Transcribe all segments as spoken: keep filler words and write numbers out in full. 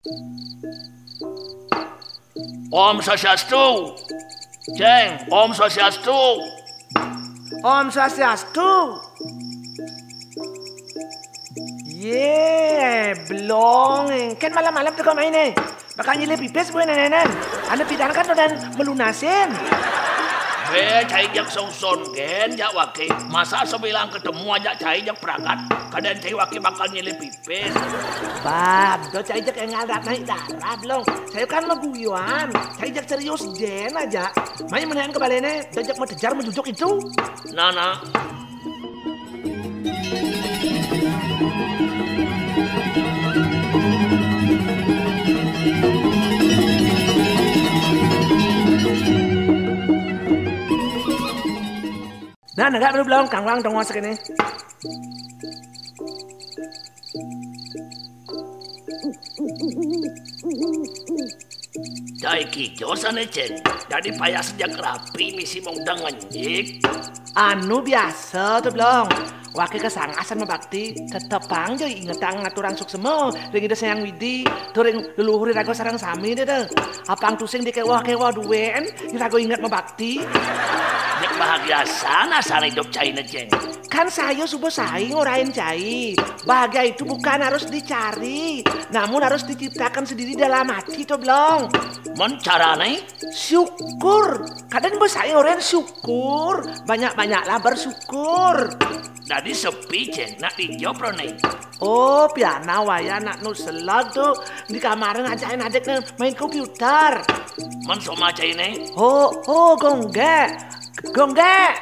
Om Swastiastu. Ceng, Om Swastiastu. Om Swastiastu. Yé, Blong. Kén malam-malam teka main, eh. Bakal nyilih pipis buin nénénan. Anu pidan kan donan melunasin. Bé, cai jak songson gén, jak waki. Masa sebilang ketemu aja cai jak peragat. Kadén cai waki bakal nyilih pipis. Bah, do cai jak engal dat naik darah, Blong. Saya kan maguyuan. Cai jak serius gén aja. Main menénan ke baléné, do jak matejar majujuk itu. Nah, nah. Nah, negak baru belum, kangwang dong masak ini. Cai kijo sané, Ceng. Dadi payas jak rapi misi mong dangenyik. Anu biasa to, Blong. Waki kasangasan mabakti, tetepang ja ingetang ngaturang suksema ring Ida Sang Hyang Widi, tur ring leluhur iraga sareng sami dé, dé. Apang tusing dikéweh-kéweh duén, iraga inget mabakti. Nek bahagia sana sana idup cainé, Ceng. Kan saya suba saé ngorahin cai. Bahagia itu bukan harus dicari, namun harus diciptakan sendiri dalam hati to, Blong. Mon carané? Syukur. Kadén ba saé ngorahin syukur. Banyak-banyaklah bersyukur. Dadi sepi, Ceng, nak dija proné? Oh, piana wayah nak nu seleg to. Di kamaran ajakin adikné main komputer. Mon somah cainé? Oh, oh, Gonggé. Gonggé.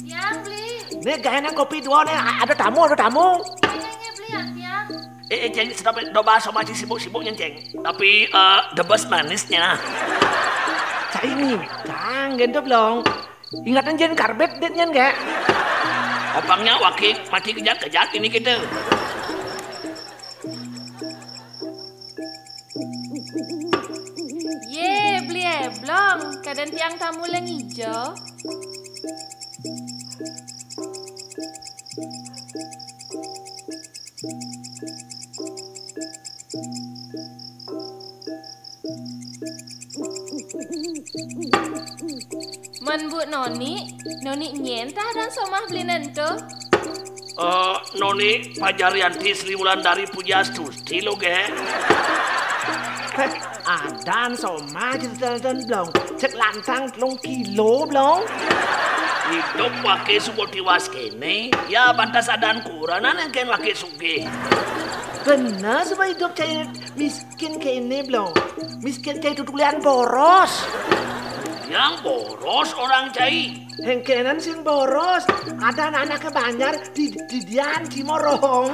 Tiang, Bli. Né, gaénang kopi dua né. A-, ada tamu, ada tamu. Iya, iya, Bli, ya, Tiang. Eh, eh, Ceng, sedap, do bahas somah cai sibuk-sibuk nyén, Ceng. Tapi, eh, the best manisnya. Cai ngikang, gén to, Blong. Ingatan jén karbit dit nyén, Gé. Opangnya waki mati kejat-kejat ini kita. Yé, Bli Éblong, kadén tiang tamu leng ijo. Mon Bu Noni, Noni nyén tah dan somah Bli nento? Eh, Noni Pajarianti Sri Wulandari Pujastuti lo, Gé. Heh, adan somah jé dan, dan, Blong. Cék lantang telung kilo, Blong. Idup waki suba tiwas kéné, ya bantas adan kurenan yang kén waki sugih. Bener suba idup cai miskin kéné, Blong. Miskin cai tutulian boros. Yang boros orang cai. Héngkénan sing boros, ada anak-anak ke Banjar di, di dian Cimorong.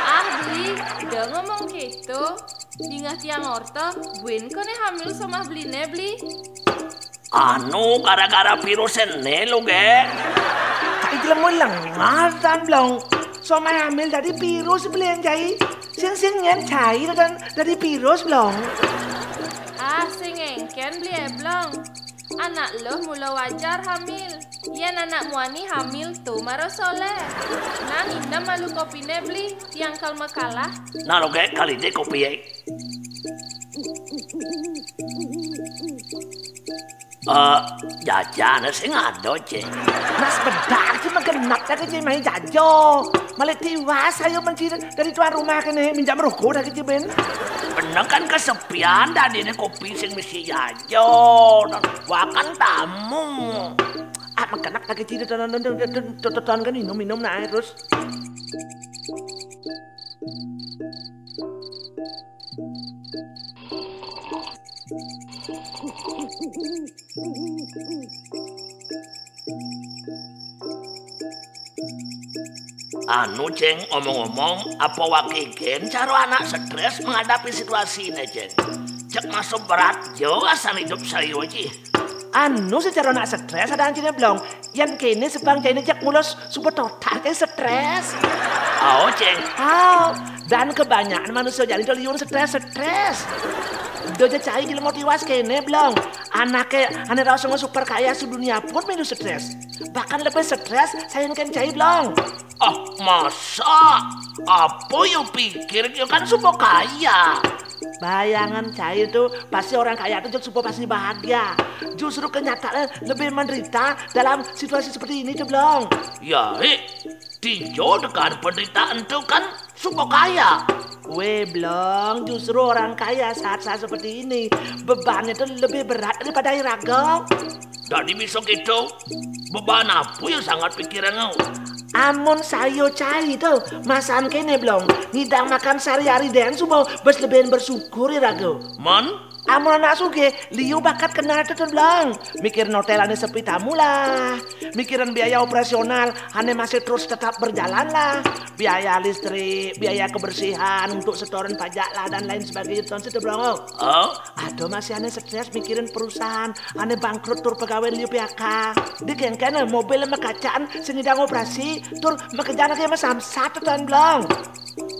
Ah, Bli, da ngomong kéto. Dingeh tiang orta, buin koné hamil somah Bliné, Bli. Anu, gara-gara virus ené lo, Gé. Cai jelema lengar tan, Blong. Somah hamil dadi virus, Bli, cai. Sing, sing nyén cai dan dadi virus, Blong. Ah, sing éngkén, Bli Éblong. Anak luh mula wajar hamil. Yén anak muani hamil to mara soléh. Nah, inem alu kopiné, Bli, tiang kal makalah. Nah, lo, Gé, kal idih kopié. Eh, jajan sing ada, Cing. Nah, sebentar, cai magenep dah, cai, mai jaja. Malih tiwas, ayo, menciri dari tuan rumah kéné, minjam rogo dah, cai, bén. Bener kan kesepian, dadiné kopi sing misi jaja. Nah, wakan tamu. Ah, magenep dah, cai, ton, ton, ton, kan minum, minum, nah, terus. Anu, Cing, omong-omong, apa waké gén cara anak stres menghadapi situasiné, Cing? Cék masuk berat jo asan idup saya, Ci. Anu, secara anak stres ada anciné, Blong. Yén kéné sebang cainé cék mulus suba total ké stres. Oh, Cing. Oh, dan kebanyakan manusia jani to liun stres, stres. Doja cai jelema tiwas kéné, Blong. Anaké ané raos sanga super kaya sedunia pun milu stres. Bahkan lebih stres sayan kén cai, Blong. Ah, masa? Apa yo pikir yo kan suba kaya? Bayangan cai tu, pasti orang kaya tu jek supo pasti bahagia. Justru kenyataannya lebih menderita dalam situasi seperti ini tu, Blong. Ya, Hik. Tijo tekan penderitaan tu kan supo kaya. Weh, Blong, justru orang kaya saat-saat seperti ini bebannya tu lebih berat daripada iraga. Dadi bisa gitu. Beban apa yang sangat pikiranmu? Amun sayo cai tu, masan kene, Blong, ngidang makan sehari-hari den subo bes lebihan bersyukur iraga. Man? Amun anak sugih, liu bakat kenal tu, Blong. Mikirin hotel ane sepi tamu lah. Mikirin biaya operasional ane masih terus tetap berjalan lah. Biaya listrik, biaya kebersihan, untuk setoran pajak lah, dan lain sebagainya, tuan situ, Blong. Oh? Ada masih ane stres mikirin perusahaan ane bangkrut tur pegawai liu P H K. Di kengken mobil makacaan sing ngidang operasi tur makejan lagi sama samsat, tuan, Blong.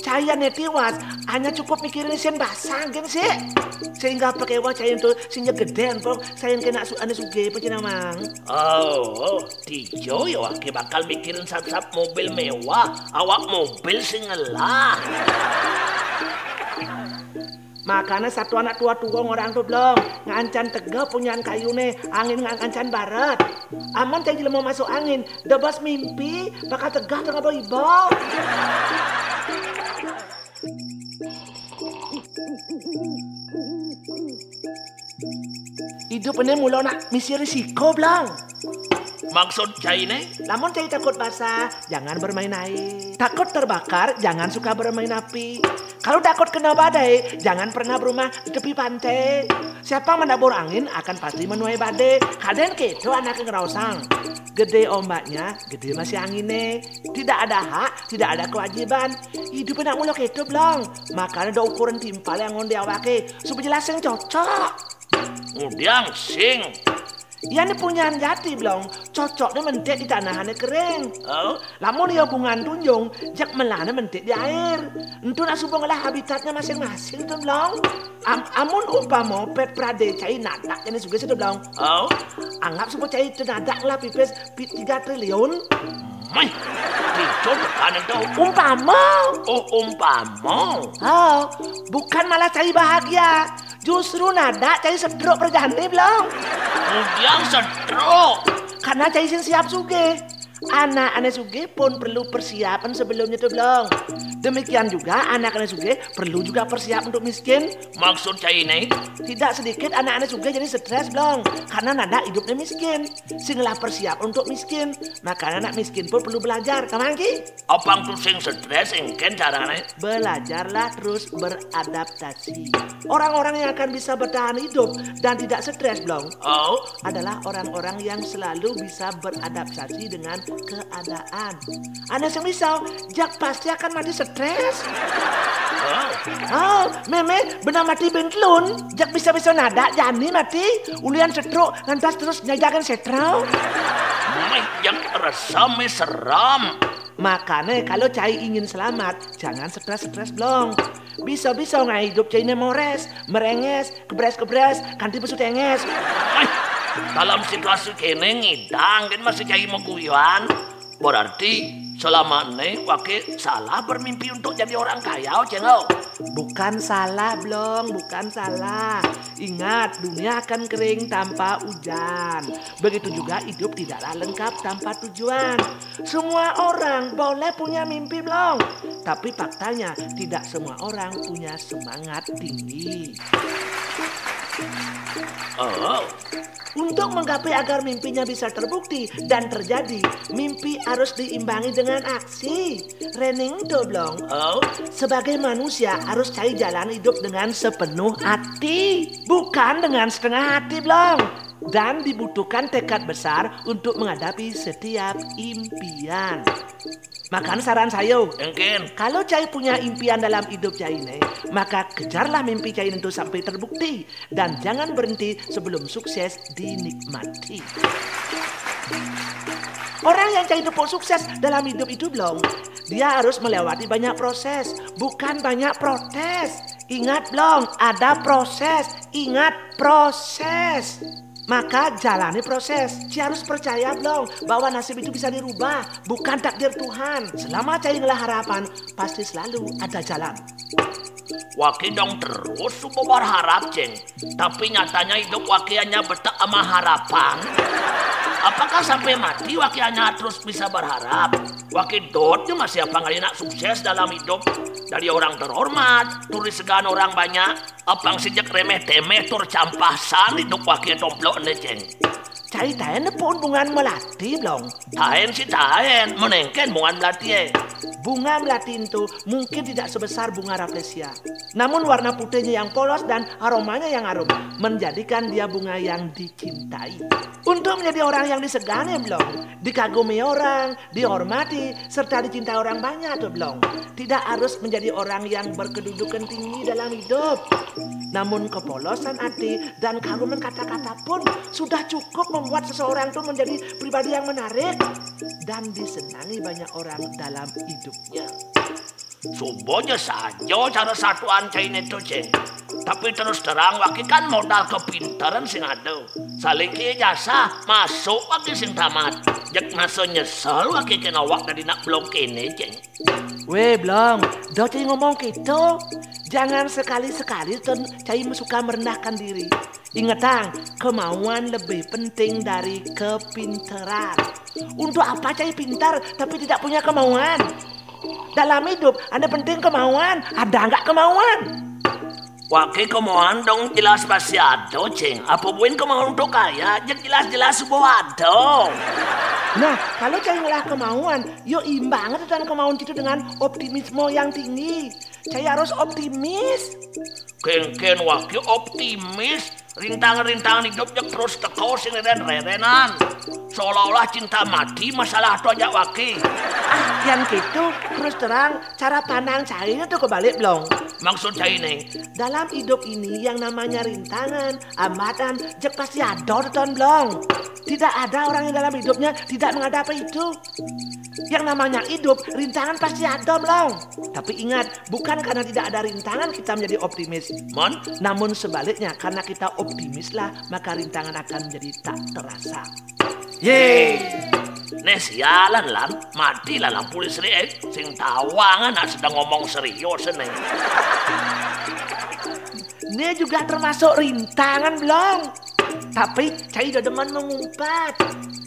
Cai ane tiwas, hanya cukup mikirin isin basang, gin sih. Sehingga pakewa cai tu sing geden, Blong, sayan kena su ane sugih, apa jeneng mang? Oh, Tijo yo ake bakal mikirin sap-sap mobil mewah, awak mobil sing ngelah. Makane satu anak tua-tua orang tu, Blong, ngancan tegeh punyan kayune, angin ngan-, ngancan baret. Amun cai jelema masuk angin, debas mimpi, bakal tegeh tengah iba. Idup ini mula nak misi risiko, Blong. Maksud cai ne? Lamun cai takut basah, jangan bermain air. Takut terbakar, jangan suka bermain api. Kalau takut kena badai, jangan pernah berumah di tepi pantai. Siapa menabur angin akan pasti menuai badai. Kaden keto anak ngerosang. Gede ombaknya, gede masih anginnya. Tidak ada hak, tidak ada kewajiban. Hidup nak mula keto, Blong. Makanya ada ukuran timpal yang ngon diawake. Supaya jelas yang cocok. Ngudiang sing. Iya ni punyan jati, Blong. Cocoknya mentik di tanah ane kering. Oh? Lamun iya bungan tunjung, jak melane mentik di air. Entu nak suba ngelah habitatnya masing-masing tu, Blong. Am, amun umpama pet prade cai nadak jane sugih situ, Blong. Oh? Anggap suba cai tu nadak ngelah pipis pi-, tiga triliun. Meh, tiga tekan tu. Umpama. Oh, umpama. Oh, bukan malah cai bahagia. Justru nadak cai setruk perjani, Blong. Ngudiang setruk. Karena cai sing siap sugih. Anak ane sugih pun perlu persiapan sebelumnya tu, Blong. Demikian juga anak ane sugih perlu juga persiapan untuk miskin. Maksud cai ne? Tidak sedikit anak ane sugih jadi stres, Blong. Karena nadak hidupnya miskin. Sing ngelah persiapan untuk miskin. Makanya anak miskin pun perlu belajar. Kamang ki? Apang tu sing stres, engken carane? Belajarlah terus beradaptasi. Orang-orang yang akan bisa bertahan hidup dan tidak stres, Blong, oh, adalah orang-orang yang selalu bisa beradaptasi dengan keadaan. Ane sing bisa, jak pasti akan mati stres. Oh. Oh, meme, benar mati bentelun. Jak bisa-bisa nadak jani mati. Ulian setruk, lantas terus nyajakan setrau. Meh, jak resam, meh, seram. Makane, kalau cai ingin selamat, jangan stres-stres, Blong. Bisa-bisa ngai hidup cai ne mores, merenges, kebres-kebres, kanti pesu tenges. Ai, dalam situasi kene ngidang, kan masih cai maguyan. Berarti selama ne wake salah bermimpi untuk jadi orang kaya, Cengau? Bukan salah, Blong, bukan salah. Ingat, dunia akan kering tanpa hujan. Begitu juga hidup tidaklah lengkap tanpa tujuan. Semua orang boleh punya mimpi, Blong. Tapi faktanya, tidak semua orang punya semangat tinggi. Oh. Untuk menggapai agar mimpinya bisa terbukti dan terjadi, mimpi harus diimbangi dengan aksi. Rening tu, Blong. Oh? Sebagai manusia harus cai jalan hidup dengan sepenuh hati. Bukan dengan setengah hati, Blong. Dan dibutuhkan tekad besar untuk menghadapi setiap impian. Makan saran sayo. Engken. Kalau cai punya impian dalam hidup cai ne, maka kejarlah mimpi cai itu sampai terbukti. Dan jangan berhenti sebelum sukses dinikmati. Orang yang cai tepuk sukses dalam hidup itu, Blong, dia harus melewati banyak proses, bukan banyak protes. Ingat, Blong, ada proses. Ingat, proses. Maka jalani proses. Cai harus percaya, Blong, bahwa nasib itu bisa dirubah, bukan takdir Tuhan. Selama cai ngelah harapan, pasti selalu ada jalan. Waki dong terus suba berharap, Cing. Tapi nyatanya hidup waki hanya betak ama harapan. Apakah sampai mati waki hanya terus bisa berharap? Waki dot je masih apang ari nak sukses dalam hidup. Dari orang terhormat, tur disegaan orang banyak, apang sijak remeh-temeh tur campasan hidup waki tomplok ne, Cing. Cai taen ne puun bungan melati, Blong? Taen sih taen, mun engken bungan melati, eh. Bunga melati itu mungkin tidak sebesar bunga rafflesia. Namun warna putihnya yang polos dan aromanya yang harum menjadikan dia bunga yang dicintai. Untuk menjadi orang yang disegani, Blong, dikagumi orang, dihormati, serta dicintai orang banyak tuh, Blong. Tidak harus menjadi orang yang berkedudukan tinggi dalam hidup. Namun kepolosan hati dan keharuman kata-kata pun sudah cukup membuat seseorang tuh menjadi pribadi yang menarik dan disenangi banyak orang dalam hidupnya. Suba ja saja cara satuan cai ne to, Cing. Tapi terus terang, waki kan modal kepinteran sing ada. Salingkih ijasah, masuk waki sing tamat. Jeg masa nyesel waki kena awak dadi nak Blong kene, Cing. Weh, Blong, do cai ngomong gitu. Jangan sekali-sekali ton cai suka merendahkan diri. Ingetang, kemauan lebih penting dari kepinteran. Untuk apa cai pintar tapi tidak punya kemauan? Dalam hidup, ada penting kemauan, ada nggak kemauan? Waki kemauan dong jelas pasti ada, Cing. Apa buin kemauan untuk kaya, jeg jelas-jelas suba ada. Nah, kalau cai ngelah kemauan, yo imbang tetan kemauan itu dengan optimisme yang tinggi. Cai harus optimis. Kengken waki optimis. Rintangan-rintangan hidup jeg terus teka sing reren-rerenan. Seolah-olah cinta mati masalah to ajak waki. Ah, yang gitu, terus terang, cara pandang cai itu kebalik, Blong. Maksud cai ne? Dalam hidup ini yang namanya rintangan, hambatan, jeg pasti ada teton, Blong. Tidak ada orang yang dalam hidupnya tidak menghadapi itu. Yang namanya hidup, rintangan pasti ada, Blong. Tapi ingat, bukan karena tidak ada rintangan kita menjadi optimis. Mon? Namun sebaliknya, karena kita optimislah, maka rintangan akan menjadi tak terasa. Ye. Neh sialan, Lan, matilah lampu listrik, eh. Sing tawang anak sedang ngomong serius ne. Ini juga termasuk rintangan, Blong. Tapi cai do demen mengumpat.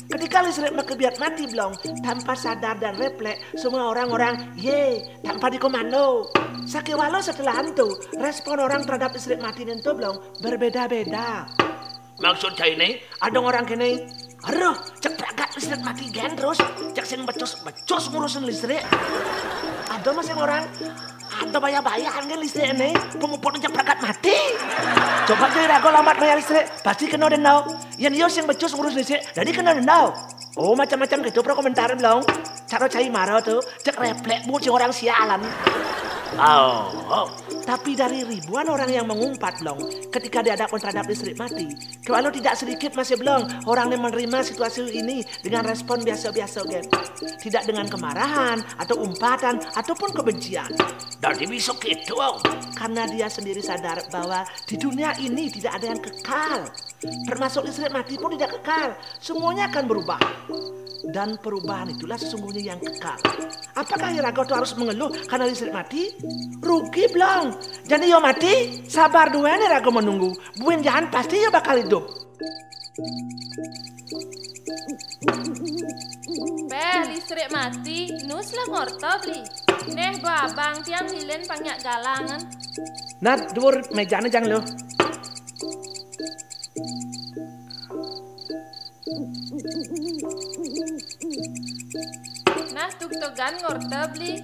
Ketika listrik makebiat mati, Blong, tanpa sadar dan refleks, semua orang-orang ye tanpa dikomando. Sakewala setelah itu, respon orang terhadap listrik mati nento, Blong, berbeda-beda. Maksud cai ne, ada orang kene, aduh, cek pragat listrik mati gen terus, cek sing becus-becus ngurusin listrik. Ada masih orang, ada baya-baya anggen listrik ne, pemuput cek pragat mati. Coba jai rago lambat mayar listrik, pasti kena denda. Yang dia sing becus ngurus listrik, jadi kena denda. Oh, macam-macam gitu pro komentar, Blong. Cara cai mara tuh, cek refleks bu si orang sialan. Oh, oh. Tapi dari ribuan orang yang mengumpat, Blong, ketika dihadapkan terhadap listrik mati, kalau tidak sedikit masih, Blong, orang yang menerima situasi ini dengan respon biasa-biasa, gen. Tidak dengan kemarahan, atau umpatan, ataupun kebencian. Jadi bisa gitu, oh. Karena dia sendiri sadar bahwa di dunia ini tidak ada yang kekal. Termasuk listrik mati pun tidak kekal. Semuanya akan berubah. Dan perubahan itulah sesungguhnya yang kekal. Apakah irago tu harus mengeluh karena listrik mati? Rugi, Blong. Jadi yo mati, sabar dua ne rago menunggu. Buin jahan pasti yo bakal hidup. Beh, listrik mati, nus lah ngorta beli. Neh, babang tiang lilin pang nyak galangan. Nah, dur mejane jang lo. Nah, tug-tugan ngorta beli.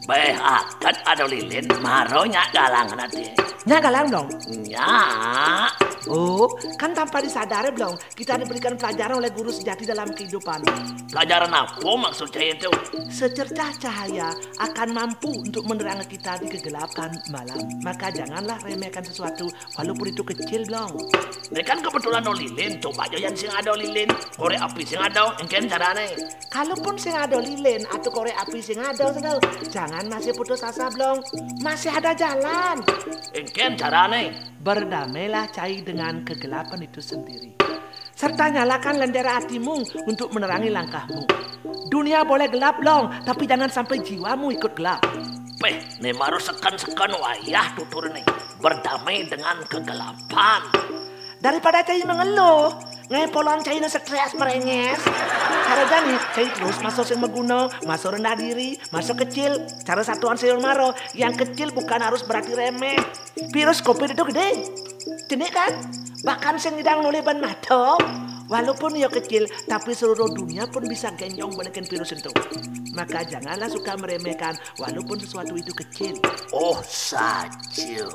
Beh, akat ada lilin, maro nyak galang nanti. Nyak galang dong? Nyak. Oh, kan tanpa disadari, Blong, kita diberikan pelajaran oleh guru sejati dalam kehidupan. Pelajaran apa maksudnya itu? Secercah cahaya akan mampu untuk menerangi kita di kegelapan malam. Maka janganlah remehkan sesuatu walaupun itu kecil, Blong. Ini kan kebetulan no lilin, coba aja yang sing ada lilin. Korek api sing ada, engken carane. Kalaupun sing ada lilin atau korek api sing ada, sedal, jangan masih putus asa, Blong. Masih ada jalan. Engken carane. Berdamailah cai dengan kegelapan itu sendiri. Serta nyalakan lentera hatimu untuk menerangi langkahmu. Dunia boleh gelap, Blong, tapi jangan sampai jiwamu ikut gelap. Eh, né maro seken-seken wayah tuturné berdamai dengan kegelapan. Daripada cai mengeluh, ngaé polong cai nu stres merenges. Cara jani, cai terus maso sing maguna, maso rendah diri, maso kecil. Cara satuan sayur maro, yang kecil bukan harus berarti remeh. Virus covid itu gedé. Gedé kan? Bahkan sing ngidang nolih ban mato, walaupun ia kecil, tapi seluruh dunia pun bisa genjong benekin virus itu. Maka janganlah suka meremehkan walaupun sesuatu itu kecil. Oh, saja.